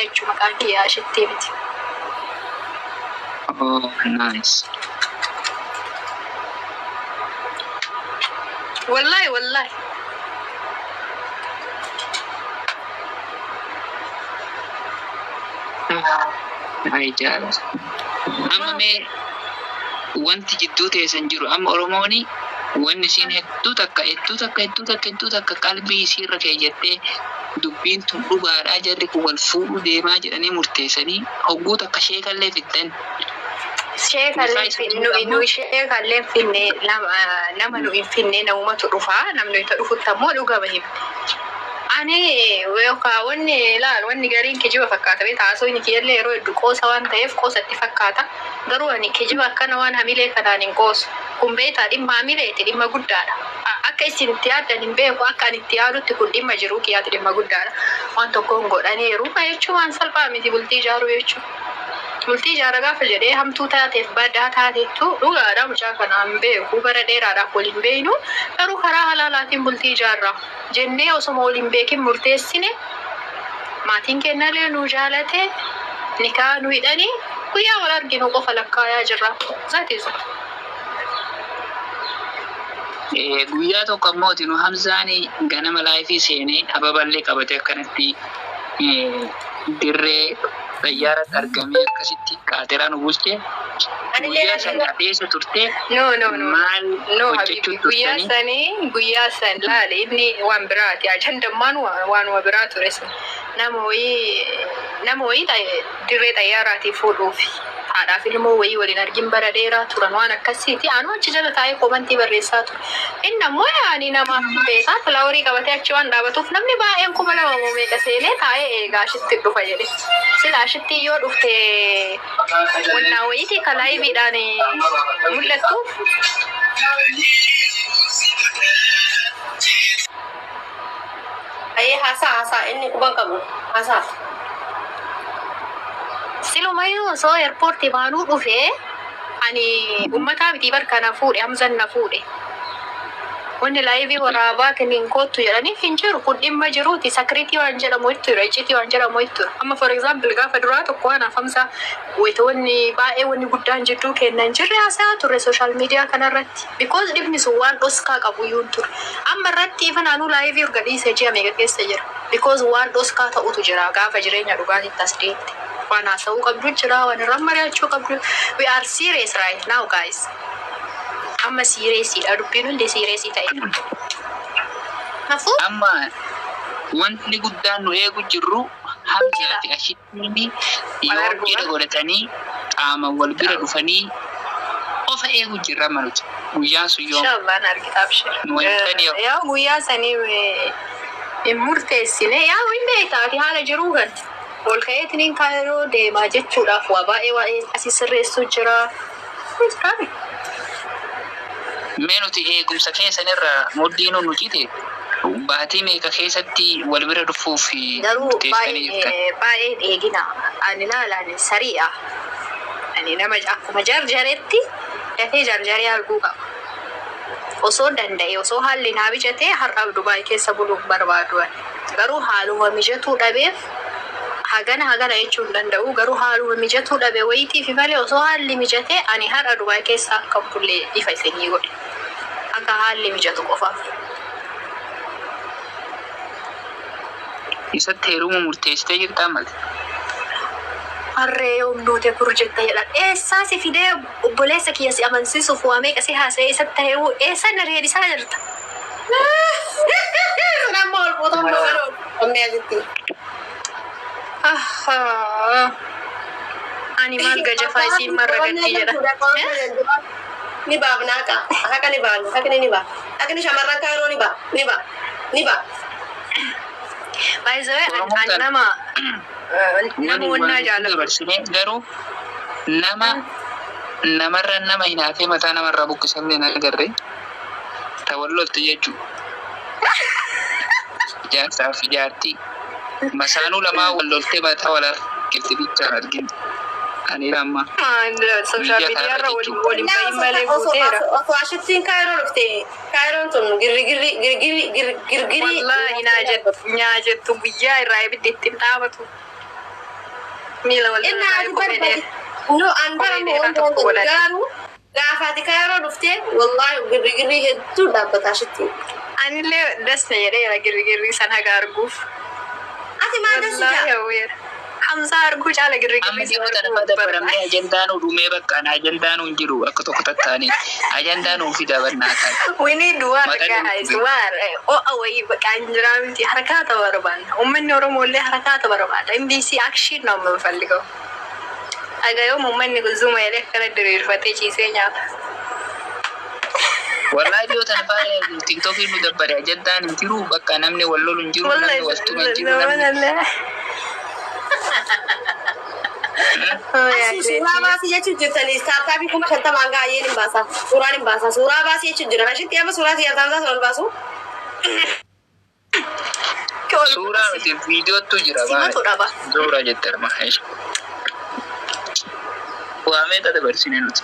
jechuu, maqaan kiyya Ashittee miti. Oh, nice. Wallahi, wallahi. Ay, jaalala. Amma mee wanti jidduu teessan jiru, amma Oromooni wanni isiin hedduu takka, hedduu takka, hedduu takka, hedduu takka qalbii isiirra keeyyattee, dubbiin tun dhugaadhaa, jarri kun wal fuudhuu deemaa jedhanii murteessanii, hogguu takka sheekallee fiddan. Sheekallee nu sheekallee finne, nama nu hin finne, namumatu dhufaa, namni itti dhufutti ammoo dhugama himne. Ani yookaan wanni ilaal, wanni gariin kijiba fakkaata beektaa, haasoo inni kiyyallee yeroo hedduu qoosa waan ta'eef qoosatti fakkaata. Garuu ani kijiba akkana waan hamilee kanaan hin qoosu. Kun beektaa, dhimma hamileeti, dhimma guddaadha. Akka isin itti yaaddan hin beeku, akka ani itti yaadutti kun dhimma jiruu kiyyaati, dhimma guddaadha. Waan tokko hin godhaniiru jechuun waan salphaa miti bultii ijaaruu jechuudha. Bultii ijaara gaafa jedhee, hamtuu taateef badaa taateettu dhugaadha, mucaa kanaan beeku, bara dheeraadhaaf waliin beeynu, garuu karaa halaalaatiin bultii ijaarra jennee osoma waliin beekin murteessine, maatiin keenyallee nu jaalate, nikaa nu hidhanii, guyyaa wal arginu qofa lakkaayaa jirra. That is. Guyyaa tokko ammoo nu Hamzaan ganama live seenee ababallee qabatee akkanatti dirree xayyaaratti argamee akkasitti qaaxeraa nu bulchee, guyyaa sana eessa turtee? No, no, no. Maal No, hojjechuu habibi, guyyaa turtanii? Sanii, guyyaa san laale, inni waan biraati. Ajandammaan waanuma biraa ture sun. Nama wayii dirree xayyaaraatii fuudhuufi. Haadhaaf ilmoo wayii waliin argin bara dheeraa turan, waan akkasiiti. Anuu achi jala taa'ee comment barreessaa ture. Inni ammoo yaani namaaf beekaa flower qabatee achi waan dhaabatuuf, namni baay'een 2000 moo meeqa seenee taa'ee eegaa ashitti dhufa jedhe. Sila ashitti yoo dhufte wannaa wayiiti ka liveiidhaan mul'attuuf. Ayyee, haasaa, haasaa, inni quban qabu haasaa. Silumayyuu osoo airport baanuu dhufee, ani uummataa miti bar kana fuudhe, Hamzan na fuudhe. Wanni live waraabaa kennin koottu jedhaniif hin jiru. Kun dhimma jiruuti. Secret waan jedhamu itti jira. Iccitii waan jedhamu itti jira. Amma, for example, gaafa duraa tokko waan Hamzaa wayita wanni baay'ee, wanni guddaan jidduu kennan jirre, haasaa turre social media kanarratti. Because dhimmi sun waan dhoskaa qabu iyyuu hin ture. Amma irratti even anuu live erga dhiisee ji'a meeqa keessa jira. Because waan dhoskaa ta'utu jira gaafa jireenya dhugaatitti as deemte. Waan haasa'uu qabdu jira, waan irraa mari'achuu qabdu. We are serious right now, guys. Amma seriousiidha, dubbiin hundi serious ta'e. Kanaafuu Amma wanti guddaan nu eegu jirru, Hamzaa fi Ashittiin yoo arguu cidha godhatanii qaama wal bira dhufanii qofa eegu jirra amma nuti. Guyyaan sun yoom? Inshallah na argita, abshir. Nu waliin yoo. Yaa guyyaa sanii hin murteessine, yaa hin beektaati haala jiruu kan. Ol ka'eetiniin Kaayiroo deemaa jechuudhaaf waa baay'ee waa'ee asii sirreessuu jira. Jiraame. Mee nuti eegumsa keessanirraa muddiin nu cite, baatii meeqa keessatti wal bira dhufuuf Garuu murteessitanii jirtan? baay'ee baay'ee dheegina. Ani ilaalan sari'a. Ani nama akkuma jarjaretti dafee jarjaree arguu qaba. Osoo danda'e, osoo haalli naa mijatee, har'a Dubaay keessa buluun barbaadu ani. Garuu haaluma mijatuu dhabeef hagana hagana jechuu hin danda'u. Garuu haaluma mijatuu dhabe wayitiif malee, osoo haalli mijatee ani har'a Dubaay keessa akka hin bulle ifa isinii godhe. Akka haalli mijatu qofaaf. Isatti heerumuu murteessitee jirtaa mali? Harree, yoom duute kur jette jedhan. Eessaa si fidee? Obboleessa kiyya si amansiisuuf waa meeqa si haasa'ee, isatti heerumuu eessan na reedisaa jirta? Sun amma ol fuutuu onnee asitti. Ahaa. Ani maal gajafaa isiin marra gaddi jedha. Ni baafna haqa. Haqa ni baafna. Haqni ni ba'a. Haqni shamarran Kaayiroo ni ba'a. Ni ba'a. Ni ba'a. By the way, ani nama wannaa jaalladhu. Dabarsine garuu nama namarra nama hinaafee mataa namarraa buqqisamne hin agarre, tawalloltu jechuudha. Jaarsaa fi jaartii masaanuu lamaa wal loltee mataa wal harkifte bichaan argine. Ani amma Social media irra waliin waliin bahin malee guuteera. Osoo ashittiin Kaayiroo dhufte, Kaayiroon tun girgirri girgirri girgirri. Wallaahi naa jettu, nyaa jettu, guyyaa irraa ibiddi ittiin dhaabatu. Miila wal Inni dura ati kophee barbaade. dheeraa. No, an bara Kophee dheeraa tokko godhadhe. garuu gaafa ati kaayiroo dhuftee wallaahi girrigirrii hedduu dhaabbataa shitti. Anillee dasna jedheera girgirrii san haga arguuf. Ati maal dassi Wallaahi jaa? hawweera. Hamzaa arguu caala Amma girgirrii dhiyoo san tana arguu fa dabbaramnee barbaada. ajandaan dhumee bakkaan ajandaan hin jiru akka tokko tattaane ajandaan nuu fida bannaa taate. We need war, Maqaan guys, war. O'a wayii bakka hin jiraa miti harakaata barbaanna. Uummanni Oromoo illee harakaata barbaada. MBC action ነው የምንፈልገው. Aga yoom uummanni kun zuma jedhee akkana diriirfatee ciisee nyaata. Wallaahi dhiyoo tana fa tiktookiin nu dabbare ajandaan hin jiru bakka namni wal lolu hin jiru namni wal tume hin jiru namni. Asii suuraa baasii jechuun jirtanii istaartaappii 50,000 gaa'een hin baasa. Suuraan hin baasa. Suuraa baasii jechuun jira. Ashitti amma suuraa siyaasaan isaa ol baasu. Suuraa miti viidiyootu jira Simatu dhaba. Suuraa jette arma. Waamee tata barsine nuti.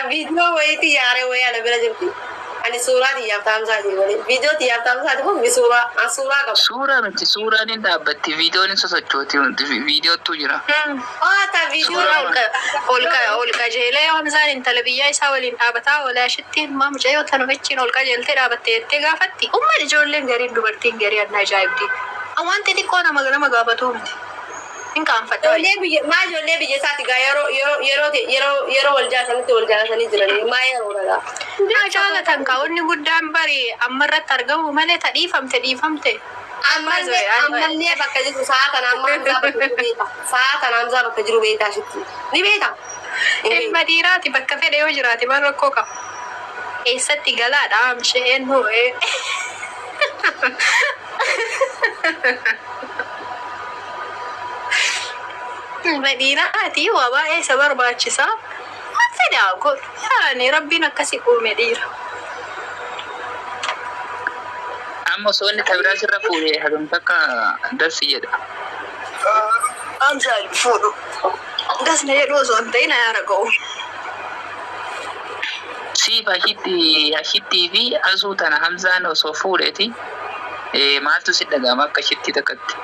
Viidiyoo wayiitti yaaree wayii ana bira jirti. Ani suuraa xiyyaaf taamsaati malee. Viidiyoo xiyyaaf taamsaati kun suuraa an suuraa qaba. Suuraa miti suuraan hin dhaabbatti viidiyoon hin sosochooti viidiyootu jira. Oh, ta viidiyoo Ol qajeelee Hamzaan intala biyyaa isaa waliin dhaabataa oolaa ishittiin maa mucayyoo tana fichiin ol qajeeltee dhaabattee jettee gaafatti. Uummanni ijoolleen gariin dubartiin garii adda ajaa'ibdi. Wanti xiqqoo nama nama gaafatu miti. Hin qaanfadha. Ijoollee biyya maa ijoollee biyya isaati gaa yeroo yeroo yeroo yeroo yeroo wal jaalatanitti wal jaalatanii jiran maa yeroo dhagaa. Naa jaalatan kaa'onni guddaan bari ammarratti argamu malee ta dhiifamte dhiifamte. Ammallee bakka jirtu sa'a kana amma Hamzaa bakka jiru beekta. Sa'a kana Hamzaa bakka jiru beekta ashitti. Ni beekta. Ilma dhiiraati bakka fedhe yoo jiraate maal rakkoo qaba. Eessatti galaadha amsheen ho'ee. Ilma dhiiraati waa baay'ee isa barbaachisa. Waan fedhe haa godhu. Yaani rabbiin akkasii uume dhiira. Amma osoo inni tabiraa sirra fuudhee hagam takka dassi jedha. Hamzaa fuudhu. Dasna jedhu osoo hin ta'in ayyaara ga'u. Siif ashitti ashittii fi asuu tana Hamzaan osoo fuudheeti maaltu si dhaga'ama akka ashittii takkatti.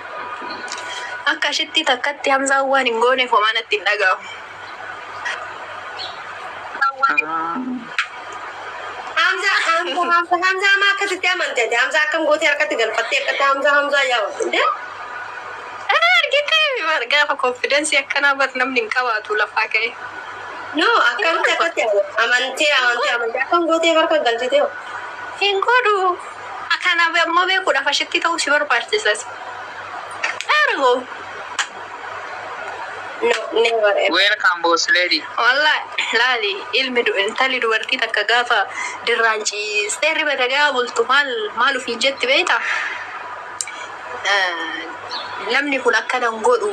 Akka ashitti takkatti Hamzaan waan hin gooneef homaa natti hin dhaga'amu. Hamzaa Hamzaa Hamzaa Hamzaa maa akkasitti amante ati Hamzaa akkam gootee harkatti galfattee akkatti Hamzaa Hamzaa yaawwatte. Argitee gaafa confidence akkanaa bar namni hin qabaatu lafaa ka'e. No, akkamitti akkatti amantee amantee amantee akkam gootee harka galchitee. Hin godhu. Kanaaf ammoo beekuudhaaf ashitti ta'uu si barbaachisas. Ergo. No, never ever. Welcome boss lady. Wallahi laali ilmi intalli dubartii takka gaafa dirraan ciistee riba dagaa bultu maal maal ofiin jetti beektaa? Namni kun akkana hin godhu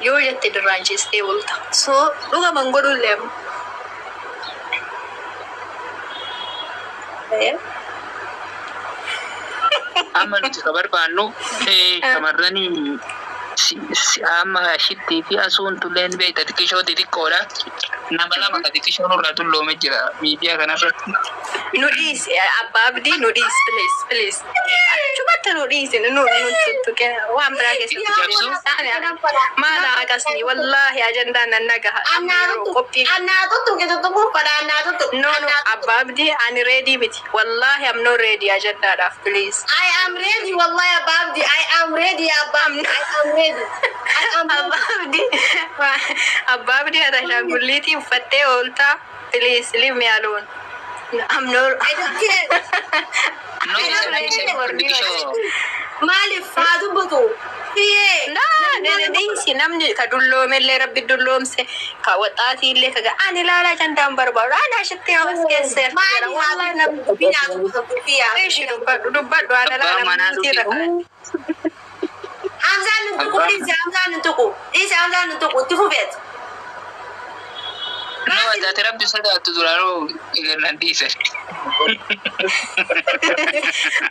yoo jette dirraan ciistee bulta. So dhugama hin godhu illee amma. Amma nuti ka barbaannu shamarranii amma ashittii fi asuun tulleen beekta xiqqishoo xixiqqoodha. Nama lama ka xiqqishoo nurraa tulloome jira miidiyaa kanarratti. Nu dhiisi abbaa abdii, nu dhiisi, please, please. Achumatti nu dhiisi, nu tuttuqe waan biraa keessatti. Jabsuu? Maal akkasni wallaahi ajandaan nan nagaha. Qophii. Annaa tuttu tuttu fadha annaa tuttu. No, abbaa abdii, ani ready miti. Wallaahi am no ready ajandaadhaaf, please. I am ready wallahi Abba Abdi. I am ready Abba Abdi. I am ready. I am ready. Abbaa abdii, abbaa abdii, ati ashaangulliitii uffattee ooltaa, please leave me alone. I'm not. I don't care. No, isa namni isa xiqqishoo. Maaliif haa dubbatu? Fiyyee. Naa dhiisi, namni ka dulloomellee rabbi dulloomse, ka waxaatiillee ka ani ilaalaa ajandaan barbaadu ani ashitti hawas keesseerti jira Maaliif haa wallahi namni. dubbatu? Biyya haa dubbatu. Fiyyaa. Ishi dubbadhu dubbadhu ana Abbaa laala manaa miti irra dhufe. kaa'e. Hamzaan nun tuqu dhiisi, Hamzaan nun tuqu. Dhiisi, Hamzaan nun tuqu itti fufeet. No, ati rabbi sodaattu duraanuu nan dhiise.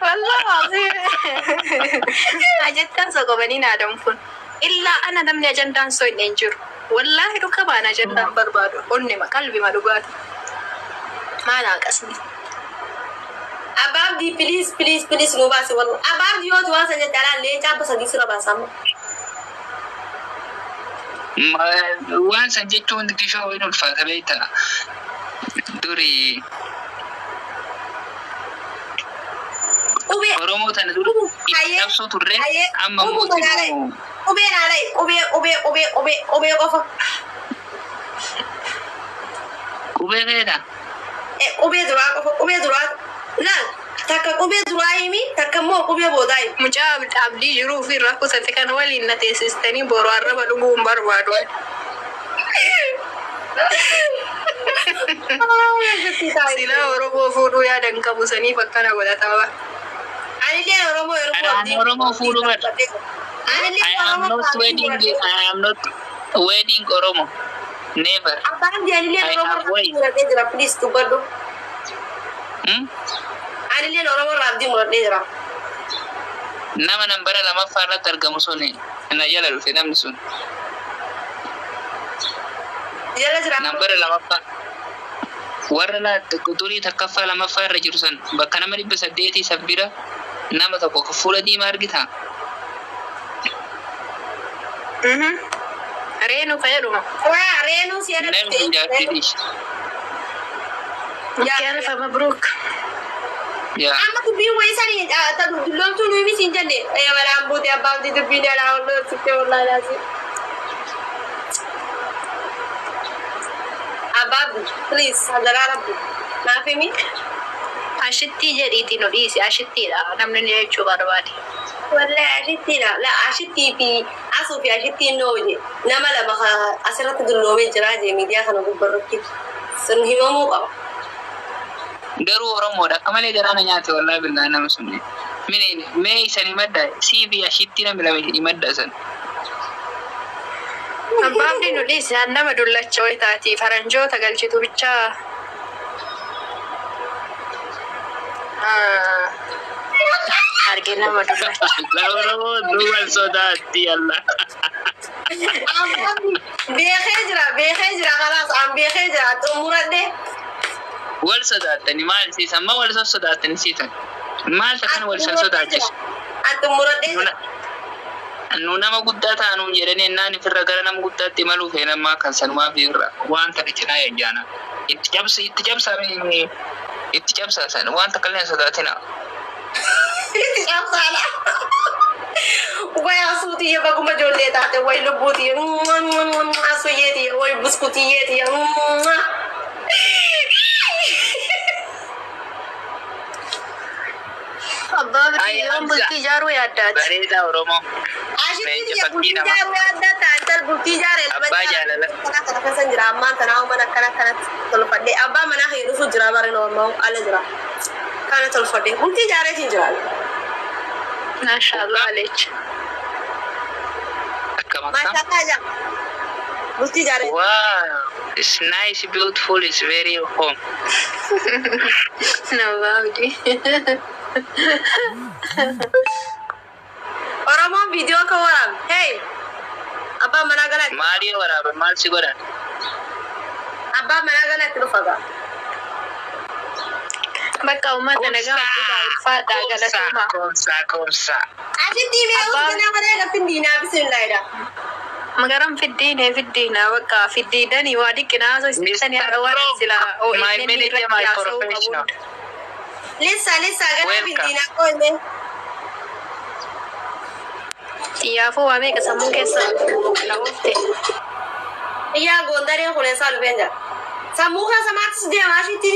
Wallahi ajandaan soqomanii naadamu kun. Illaa ana namni ajandaan so hin jiru. Wallahi dhuka baan ajandaan barbaadu. Onnima qalbima dhugaati. Maal haqasni? Abbaa Abdii, please, please, please nu baasi wallahi. Abbaa Abdii yoo tu waan san jette alaan leenca abba sadii sirra baasa amma. Waan san jechuun gishoo hin ulfaata beektaa. Duri Qubee Oromoo tana dura itti Hayyee. cabsuu turre Hayyee. amma Qubuma mootii naalai. Qubee naalai. Qubee qubee qubee qubee qubee qofa. Qubee feeta. Qubee duraa qofa. Qubee duraa. Laal, takka qubee duraa himi, takka immoo qubee boodaa himi. Mucaa abdii jiruu fi rakkoo kan waliin na teessistanii boru arraba dhuguu hin barbaadu. Silaa Oromoo fuudhuu yaadan qabu saniif akkana godhataa bara. Anillee Oromoo yeroo Ani Oromoo fuudhuu barbaada. Anillee I am Oromoo not wedding, I am not wedding Oromo. Never. Abbaan abdii, anillee I Oromoo have irraa wait. abdii muradhee jira. Please dubbadhu. Hmm? Anillee Oromoo irraa abdii muradhee jira. Nama nambara lamaffaa irratti argamu sun na jala dhufe namni sun. Jala jira. Nambara lamaffaa. Warra durii takkaffaa lamaffaa irra jiru san bakka nama 800 san bira nama tokko ka fuula diimaa argitaa? Reenu fayyaduma. Waa reenuu si Namni kun jedhatti. jaartii. Alfa mabruuk. Yaa. Amma dubbiin wayii sanii ta dulloomtuu nuyi miti hin jenne balaan buute abbaa abdii dubbiin alaa ol sitte wallaahi laasi. Abbaa abdii, please, hadaraa rabbi naaf himi. Ashittii jedhiitii nu dhiisi. Ashittiidha namni ni jechuu barbaade. Wallahi ashittiidha. La, ashittii fi asuu fi ashittiin noo je nama lama asirratti dulloomee jira je miidiyaa kana gubbarratti sun himamuu qaba. Garuu Oromoodha. Akka malee garaana nyaate wallaahi billaa nama sun. Mini mee isan himadda sii fi ashitti namni lama himadda san. Abbaa abdii, nu dhiisi. Nama dullacha wayi taati. Faranjoota galchitu bichaa. Ah, arge nama dullacha. La Oromoo duwwan sodaatti yalla. Beekee jira, beekee jira, kalaas an beekee jira, xumuradhe. Wal sodaattani maal siisan ma wal sossodaattani siisan. Maal takkan wal san sodaachisu? An xumuradhee jira. Nu nama guddaa taanuun jedhanii ennaan ifirra gara nama guddaatti imaluu feenammaa kan sanumaaf irra waan takka cinaa ayyaana. Itti cabsa, itti cabsaa, itti cabsaa san waan takka illee hin sodaatina. Itti cabsaadha. Way asuutiyya, baguma ijoollee taate, way lubbuutiyya, asuyyeetiyya, way buskutiyyeetiyya. Abbaa abdii, yoon bultii ijaaruu yaaddaati. Bareedaa Oromoo. Ashittii bultii ijaaruu yaaddaa taantal bultii ijaaree. Abbaa jaalala. Akkana kana keessa jira ammaan tanaa mana akkana kanatti tolfadhee abbaa manaa kee dhufu jira bari normaa ala jira. Kana tolfadhee bultii ijaareetiin jira. Maashaallah aleech. Akkam akkam. Maashaallah jaa. Bultii ijaaree. Wow, it's nice, beautiful, it's very home. Abbaa abdii. Oromoon viidiyoo kan waraabe. Hey! Abbaan manaa galatti. Maalii waraaban maal si godhan? Abbaan manaa galatti dhufa gaa. Bakka uummata nagaa hundumaa ulfaadhaa galatooma. Koomsaa, koomsaa. Asitti mee uffata mana lafin diinaa bisimilaayidha. Magaran fiddiine fiddiina bakka fiddiidanii waa dhiqqinaa haasofsiisanii haadha waan sila My OMN manager, irratti my haasa'uu professional. qabuudha. Lissa lissa gara Welcome. fiddiinaa qoome. Xiyyaafuu waa meeqa sammuu keessa na oofte. Iyyaa, Gondareen kun eessaa dhufeen jira. Sammuu keessa maaltu deemaa ashitti?